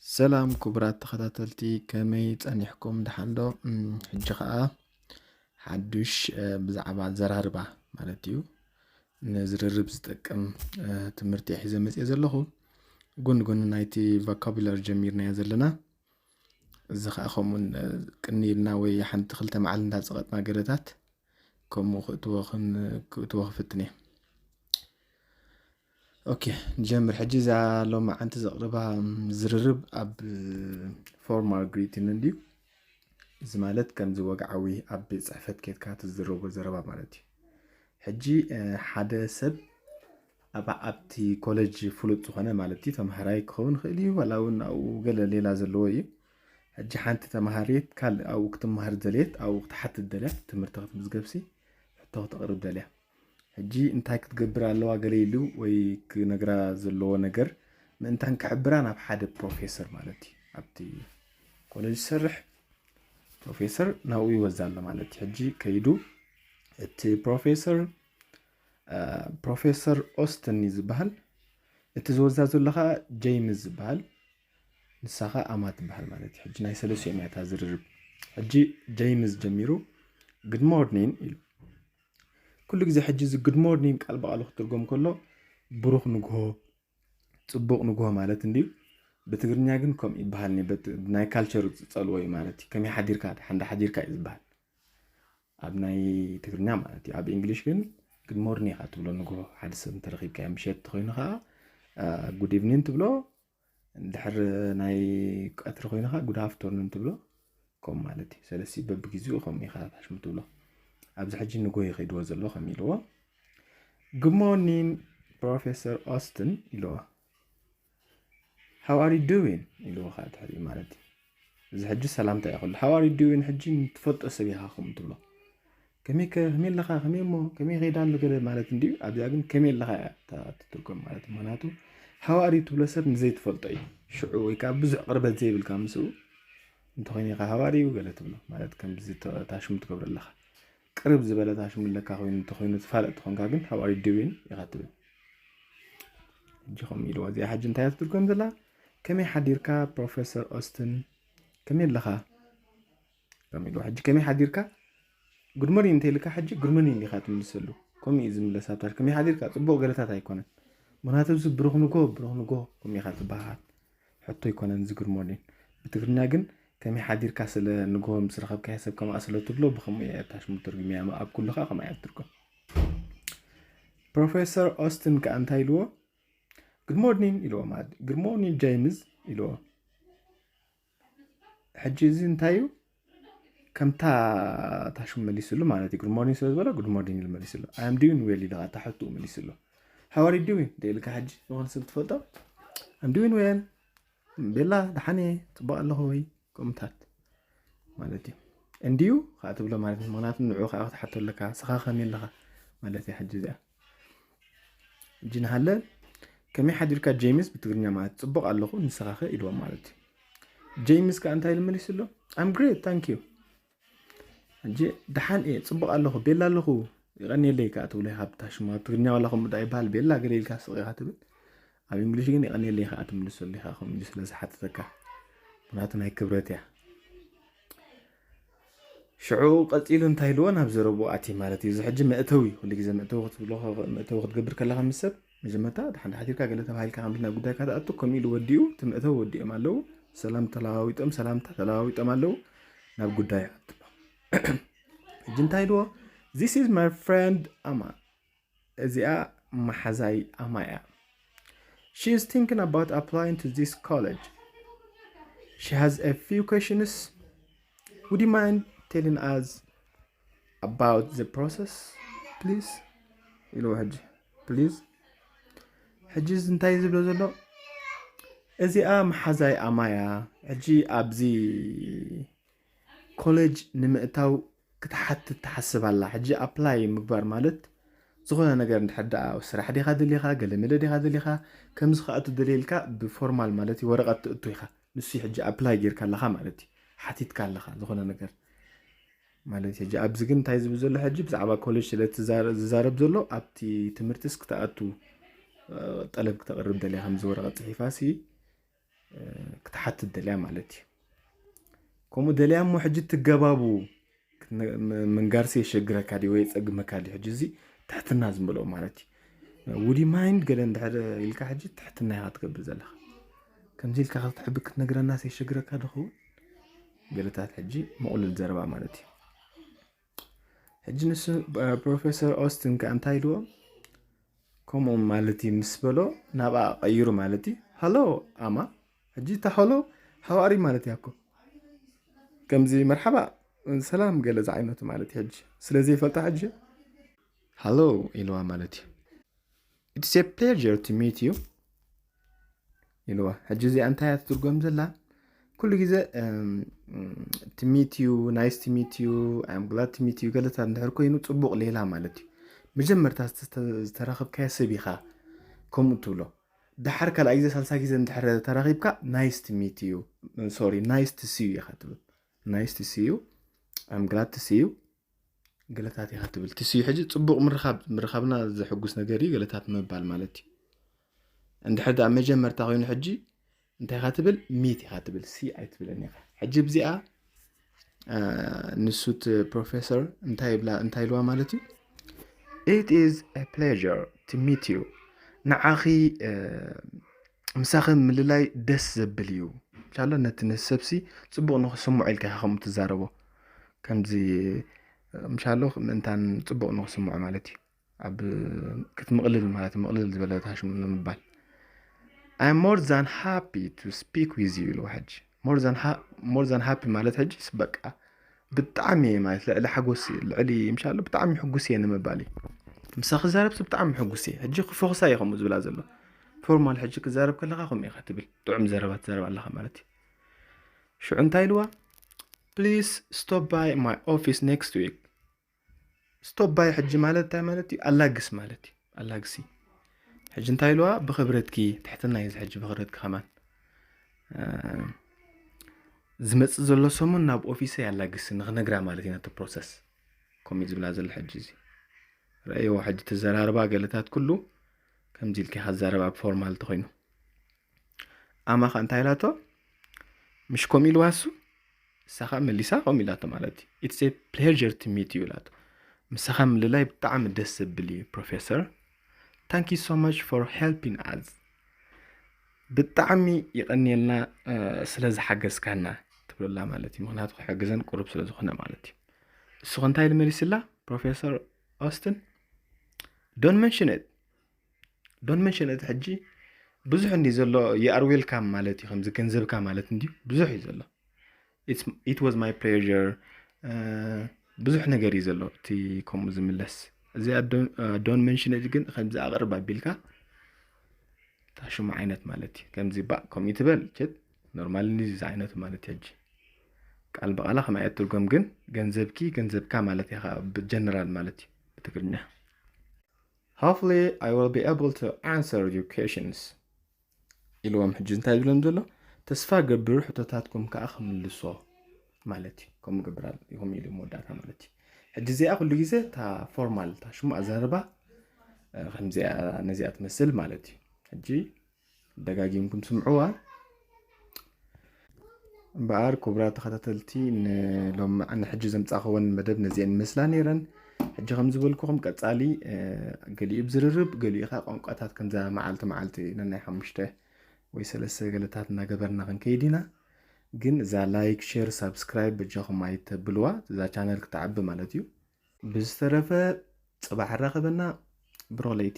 ሰላም ክቡራት ተኸታተልቲ፣ ከመይ ጸኒሕኩም? ደሓን ዶ? እም፣ ሕጂ ኸኣ ሓዱሽ፣ እ፣ ብዛዕባ ኣዘራርባ ማለት እዩ፣ ንዝርርብ ዝጠቅም፣ እ፣ ትምህርቲ ሒዘ መጽየ ዘለኹ። ጎኒ ጎኒ ናይቲ ቮካቡላሪ ጀሚርናዮ ዘለና። እዚ ኸኣ ከምኡን፣ እ፣ ቅኒ ኢልና ወይ ሓንቲ ክልተ መዓልቲ እንዳጸቐጥና ገለታት ከምኡ ክእትዎ ክን-፣ ክእትዎ ክፍትን እየ። ኦኬ፣ ንጀምር። ሕጂ እዛ ሎማዓንቲ ዘቕርባ፣ ም፣ ዝርርብ ኣብ ፎርማል ግሪቲንግ እንድዩ። እዚ ማለት ከምዚ ወግዓዊ ኣብ ቤት ጽሕፈት ኬድካ ትዝረቦ ዘረባ ማለት እዩ። ሕጂ፣ እ፣ ሓደ ሰብ ኣብ፣ ኣብቲ ኮሌጅ ፍሉጥ ዝኾነ ማለት እዩ፣ ተምሃራይ ክኸውን ይኽእል እዩ፣ ዋላ እውን ኣብኡ ገለ ሌላ ዘለዎ እዩ። ሕጂ ሓንቲ ተምሃሪት ካልእ ኣብኡ ክትመሃር ዝደልየት፣ ኣብኡ ክትሓትት ደልያ፣ ትምህርቲ ክትምዝገብሲ ሕቶ ክተቕርብ ደልያ። ሕጂ እንታይ ክትገብር ኣለዋ ገለ ኢሉ ወይ ክነግራ ዘለዎ ነገር ምእንታን ክሕብራ ናብ ሓደ ፕሮፌሰር ማለት እዩ፣ ኣብቲ ኮሌጅ ዝሰርሕ ፕሮፌሰር ናብኡ ይወዛ ኣሎ ማለት እዩ። ሕጂ ከይዱ እቲ ፕሮፌሰር፣ እ፣ ፕሮፌሰር ኦስትን እዩ ዝበሃል። እቲ ዝወዛ ዘሎ ኸዓ ጀይምስ ዝበሃል፣ ንሳ ኸዓ ኣማ ትበሃል ማለት እዩ። ሕጂ ናይ ሰለስቲኦም እያ እታ ዝርርብ። ሕጂ ጀይምስ ጀሚሩ፣ "ጉድ ሞርኒንግ" ኢሉ። ኩሉ ግዜ ሕጂ እዚ ጉድ ሞርኒንግ ቃል ብቓሉ ክትርጎም ከሎ ብሩኽ ንግሆ፣ ጽቡቕ ንግሆ ማለት እንድዩ። ብትግርኛ ግን ከምኡ ይበሃል፣ ኒ-፣ በት-፣ ናይ ካልቸር ዝጸልዎ እዩ ማለት እዩ። ከመይ ሓዲርካ፣ ደሓን ዶ ሓዲርካ እዩ ዝበሃል ኣብ ናይ ትግርኛ ማለት እዩ። ኣብ እንግሊሽ ግን ጉድ ሞርኒንግ ኢኻ ትብሎ ንግሆ ሓደ ሰብ እንተረኺብካዮ፣ ምሸት ተኾይኑ ኸዓ፣ እ፣ ጉድ ኢቭኒንግ ትብሎ፣ እንድሕር ናይ ቀትሪ ኮይኑ ኸዓ ጉድ ኣፍተርኑን ትብሎ፣ ከምኡ ማለት እዩ። ስለዚ በብግዜኡ ከምኡ ኢኻ ታሽሙ ትብሎ። ኣብዚ ሕጂ ንግሆ እዩ ከይድዎ ዘሎ ከም ኢልዎ፣ "ጉድ ሞርኒንግ ፕሮፌሰር ኦስትን" ኢልዎ። "How are you doing?" ኢልዎ ኸዓ ድሕሪኡ ማለት እዩ። እዚ ሕጂ ሰላምታ እዩ ከሎ፣ "How are you doing?" ሕጂ ንትፈልጦ ሰብ ኢኻ ከምኡ ትብሎ። "ከመይ ከ-፣ ከመይ ኣለኻ? ከመይ እሞ? ከመይ ይኸይድ ኣሎ?" ገለ ማለት እንድዩ። ኣብዚኣ ግን "ከመይ ኣለኻ?" እያ እታ ትትርጎም ማለት እዩ። ምኽንያቱ "How are you?" ትብሎ ሰብ ንዘይትፈልጦ እዩ። ሽዑ ወይ ከዓ ብዙሕ ቅርበት ዘይብልካ ምስኡ እንተኾይኑ ኢኻ "How are you?" ገለ ትብሎ። ማለት ከምዚ ተ-፣ ታሽሙ ትገብሮ ኣለኻ። ቅርብ ዝበለ ታሽሙ ኣለካ ኮይኑ እንተኾይኑ፣ ትፋለጥ ተኾንካ ግን "How are you doing?" ኢኻ ትብል። ሕጂ ከምኡ ኢልዎ። እዚኣ ሕጂ እንታይ እያ ትትርጎም ዘላ? "ከመይ ሓዲርካ ፕሮፌሰር ኦስትን? ከመይ ኣለኻ?" ከም ኢልዎ። ሕጂ "ከመይ ሓዲርካ?" ጉድ ሞርኒንግ እንተኢልካ ሕጂ ጉድ ሞርኒንግ ኢኻ ትምልሰሉ። ከምኡ እዩ ዝምለስ ኣብ ታሪኽ። "ከመይ ሓዲርካ? ጽቡቕ" ገለታት ኣይኮነን። ምኽንያቱ እዚ ብሩኽ ንግሆ፣ ብሩኽ ንግሆ ከምኡ ኢኻ ትበሃል። ሕቶ ኣይኮነን እዚ ጉድ ሞርኒንግ። ብትግርኛ ግን "ከመይ ሓዲርካ?" ስለ ንግሆ ምስ ረኸብካዮ ሰብ ከምኣ ስለ ትብሎ ብኸምኡ እያ እታ ሽሙ ትርጉም እያ። ኣብ ኩሉ ኸኣ ከምኣ እያ ትትርጎም። ፕሮፌሰር ኦስትን ከኣ እንታይ ኢልዎ? "ጉድ ሞርኒንግ" ኢልዎ ማለት፣ "ጉድ ሞርኒንግ ጀይምስ" ኢልዎ። ሕጂ እዚ እንታይ እዩ? ከምታ እታ ሽሙ መሊስሉ ማለት እዩ። "ጉድ ሞርኒንግ" ስለ ዝበሎ "ጉድ ሞርኒንግ" ኢሉ መሊስሉ። "I am doing well" ኢሉ ኸዓ እታ ሕቶኡ መሊስሉ። "How are you doing?" እንተ ኢልካ ሕጂ ዝኾነ ሰብ ትፈልጦ፣ "I'm doing well" ቤላ፣ ደሓን እየ፣ ጽቡቕ ኣለኹ ወይ ከምኡታት ማለት እዩ። "እንድዩ" ኸዓ ትብሎ ማለት እዩ። ምኽንያቱ ንዕኡ ኸዓ ክትሓቶ ኣለካ፣ "ንስኻ ከመይ ኣለኻ?" ማለት እያ ሕጂ እዚኣ። ሕጂ ንሃለ "ከመይ ሓዲርካ ጀይምስ?" ብትግርኛ ማለት "ጽቡቕ ኣለኹ፣ ንስኻኸ?" ኢልዎ ማለት እዩ። ጀይምስ ከኣ እንታይ ኢሉ መሊሱ ኣሎ? "I'm great, thank you." ሕጂ "ደሓን እየ፣ ጽቡቕ ኣለኹ፣ ቤላ ኣለኹ፣ ይቐንየለይ" ከኣ ትብሎ ኢኻ ብታ ሽሙ። ኣብ ትግርኛ ዋላ ከምኡ ደኣ ይበሃል፣ ቤላ ገለ ኢልካ ስቕ ኢኻ ትብል። ኣብ እንግሊሽ ግን "ይቐንየለይ" ከኣ ትምልሰሉ ኢኻ፣ ከምኡ ኢሉ ስለ ዝሓተተካ። ምኽንያቱ ናይ ክብረት እያ። ሽዑ ቀጺሉ እንታይ ኢልዎ? ናብ ዘረብኡ ኣትዩ ማለት እዩ። እዚ ሕጂ መእተዊ፣ ኩሉ ግዜ መእተዊ ክትብሎ፣ መእተዊ ክትገብር ከለኻ ምስ ሰብ፣ መጀመርታ ደሓን ሓዲርካ ገለ ተባሂልካ፣ ከም ናብ ጉዳይካ ትኣቱ፣ ከምኡ ኢሉ ወዲኡ፣ እቲ መእተዊ ወዲኦም ኣለዉ። ሰላም ተለዋዊጦም፣ ሰላምታ ተለዋዊጦም ኣለዉ። ናብ ጉዳዩ ኣትሎ። ሕጂ እንታይ ኢልዎ? "This is my friend ኣማ." እዚኣ መሓዛይ ኣማ እያ። "She is thinking about applying to this college. She has a few questions. Would you mind telling us about the process, please?" ኢልዎ ሕጂ። ፕሊዝ። ሕጂ እዚ እንታይ እዩ ዝብሎ ዘሎ? "እዚኣ መሓዛይ ኣማ እያ። ሕጂ ኣብዚ ኮሌጅ ንምእታው ክትሓትት ትሓስብ ኣላ። ሕጂ ኣፕላይ ምግባር ማለት ዝኾነ ነገር እንድሕር ደኣ ስራሕ ዲኻ ደሊኻ፣ ገለ መለ ዲኻ ደሊኻ፣ ከምዚ ክኣቱ ደልየ ኢልካ ብፎርማል ማለት እዩ ወረቐት ትእቱ ኢኻ። ንሱ እዩ ሕጂ ኣፕላይ ጌርካ ኣለኻ ማለት እዩ። ሓቲትካ ኣለኻ ዝኾነ ነገር ማለት እዩ። ሕጂ ኣብዚ ግን እንታይ ዝብል ዘሎ ሕጂ ብዛዕባ ኮሌጅ ስለ ትዛረ-፣ ዝዛረብ ዘሎ ኣብቲ ትምህርትስ ክትኣቱ፣ እ፣ ጠለብ ክተቕርብ ደልያ ከምዚ ወረቐት ጽሒፋ ሲ ክትሓትት ደልያ ማለት እዩ። ከምኡ ደልያ እሞ ሕጂ ትገባቡ ምንጋርሲ የሸግረካ ድዩ ወይ የጸግመካ ድዩ? ሕጂ እዚ ትሕትና ዝመልኦ ማለት እዩ። ውዲ ማይንድ ገለ እንድሕር ኢልካ ሕጂ ትሕትና ኢኻ ትገብር ዘለኻ። ከምዚ ኢልካ ክትሕብር ክትነግረናስ የሸግረካ ዶ ኸውን? ገለታት ሕጂ ምቕሉል ዘረባ ማለት እዩ። ሕጂ ንሱ ፕሮፌሰር ኦስትን ከኣ እንታይ ኢልዎ? ከምኡ ማለት እዩ ምስ በሎ ናብኣ ቀይሩ ማለት እዩ። ሃሎ ኣማ፣ ሕጂ እታ ሃሎ ሃዋሪ ማለት እያ እኮ። ከምዚ መርሓባ ሰላም ገለ ዝዓይነቱ ማለት እዩ። ሕጂ ስለ ዘይፈልጣ ሕጂ ሃሎ ኢልዋ ማለት እዩ። It's a pleasure to meet you ኢልዋ። ሕጂ እዚኣ እንታይ እያ ትትርጎም ዘላ? ኩሉ ግዜ to meet you, nice to meet you, I'm glad to meet you ገለታት እንድሕር ኮይኑ ጽቡቕ ሌላ ማለት እዩ። መጀመርታ ዝተራኸብካዮ ሰብ ኢኻ ከምኡ ትብሎ። ደሓር ካልኣይ ግዜ ሳልሳይ ግዜ እንድሕር ተራኺብካ nice to meet you, sorry, nice to see you ኢኻ ትብል። Nice to see you, I'm glad to see you ገለታት ኢኻ ትብል። To see you ሕጂ ጽቡቕ ምርኻብ፣ ምርኻብና ዘሕጉስ ነገር እዩ ገለታት ምባል ማለት እዩ። እንድሕር ደኣ መጀመርታ ኮይኑ ሕጂ እንታይ ኢኻ ትብል? ሚት ኢኻ ትብል፣ ሲ ኣይትብልን ኢኻ። ሕጂ ብዚኣ ንሱት ፕሮፌሰር እንታይ ይብላ፣ እንታይ ኢልዋ ማለት እዩ? It is a pleasure to meet you. ንዓኺ ምሳኺ ምልላይ ደስ ዘብል እዩ። ምሻሎ ነቲ ነቲ ሰብሲ ጽቡቕ ንኽስምዖ ኢልካ ኢኻ ከምኡ ትዛረቦ። ከምዚ ምሻሎ ምእንታን ጽቡቕ ንኽስምዖ ማለት እዩ። ኣብ ክትምቕልል ማለት ምቕልል ዝበለ ታሽሙ ንምባል። I'm more than happy to speak with you ኢልዎ ሕጂ። More than ha- more than happy ማለት ሕጂ ስ- በቃ ብጣዕሚ ማለት ልዕሊ ሓጎስ ልዕሊ ምሻሎ ብጣዕሚ ሕጉስ እየ ንምባል እዩ። ምሳ ክዛረብስ ብጣዕሚ ሕጉስ እየ። ሕጂ ክፎክሳ እየ ከምኡ ዝብላ ዘሎ። ፎርማል ሕጂ ክዛረብ ከለኻ ከምኡ ኢኻ ትብል። ጥዑም ዘረባ ትዛረብ ኣለኻ ማለት እዩ። ሽዑ እንታይ ኢልዋ? Please stop by my office next week. Stop by ሕጂ ማለት እንታይ ማለት እዩ? ኣላግስ ማለት እዩ። ኣላግሲ። ሕጂ እንታይ ኢልዋ? ብኽብረትኪ፣ ትሕትና እዩ እዚ ሕጂ ብኽብረትኪ ከማን። ዝመጽእ ዘሎ ሰሙን ናብ ኦፊሰይ ኣላግስ ንኽነግራ ማለት እዩ ነቲ ፕሮሰስ። ከምኡ እዩ ዝብላ ዘሎ ሕጂ እዚ። ረእይዎ ሕጂ ተዘራርባ ገለታት ኩሉ ከምዚ ኢልካ ኢኻ ዝዛረብ ኣብ ፎርማል ተኾይኑ። ኣማ ኸ እንታይ ኢላቶ? ምሽ ከምኡ ኢልዋ እሱ? እሳ ኸ መሊሳ ከምኡ ኢላቶ ማለት እዩ። It's a pleasure to meet you ኢላቶ። ምሳኻ ምልላይ ብጣዕሚ ደስ ዘብል እዩ ፕሮፌሰር። Thank you so much for helping us. ብጣዕሚ ይቐንየልና ስለ ዝሓገዝካና ትብለላ ማለት እዩ። ምኽንያቱ ክሕግዘን ቁሩብ ስለ ዝኾነ ማለት እዩ። እሱ ኸ እንታይ ኢሉ መሊስላ ፕሮፌሰር ኦስትን? Don't mention it. Don't mention it ሕጂ ብዙሕ እንዲ ዘሎ you are welcome ማለት እዩ። ከምዚ ገንዘብካ ማለት እንድዩ ብዙሕ እዩ ዘሎ። It was my pleasure. ብዙሕ ነገር እዩ ዘሎ እቲ ከምኡ ዝምለስ። እዚኣ don't mention it ግን ከምዚ ኣቕርብ ኣቢልካ ታሽሙ ዓይነት ማለት እዩ። ከምዚ ባእ ከምኡ ትበል ችት ኖርማል እዚ ዓይነት ማለት እዩ። ሕጂ ቃል ብቓላ ከማይ ትርጎም ግን ገንዘብኪ ገንዘብካ ማለት እዩ ብጀነራል ማለት እዩ ብትግርኛ። Hopefully I will be able to answer your questions ኢልዎም። ሕጂ እንታይ ዝብሎም ዘሎ? ተስፋ ገብር ሕቶታትኩም ከዓ ክምልሶ ማለት እዩ። ከምኡ ገብር ኢኹም ኢሉ መወዳእታ ማለት እዩ። ሕጂ እዚኣ ኩሉ ግዜ እታ ፎርማል እታ ሽሙ ኣዘራርባ ከምዚኣ ነዚኣ ትመስል ማለት እዩ። ሕጂ ደጋጊምኩም ስምዕዋ። እምበኣር ክቡራት ተኸታተልቲ ንሎም ንሕጂ ዘምፃእኽወን መደብ ነዚአን ይመስላ ነይረን። ሕጂ ከም ዝበልኩኹም ቀፃሊ ገሊኡ ብዝርርብ ገሊኡ ከዓ ቋንቋታት ከምዛ መዓልቲ መዓልቲ ነናይ ሓሙሽተ ወይ ሰለስተ ገለታት እናገበርና ክንከይድ ኢና። ግን እዛ ላይክ፣ ሼር፣ ሳብስክራይብ በጃኹም ኣይተብልዋ፣ እዛ ቻነል ክትዓቢ ማለት እዩ። ብዝተረፈ ፅባሕ ራኸበና ብሮ ለይቲ።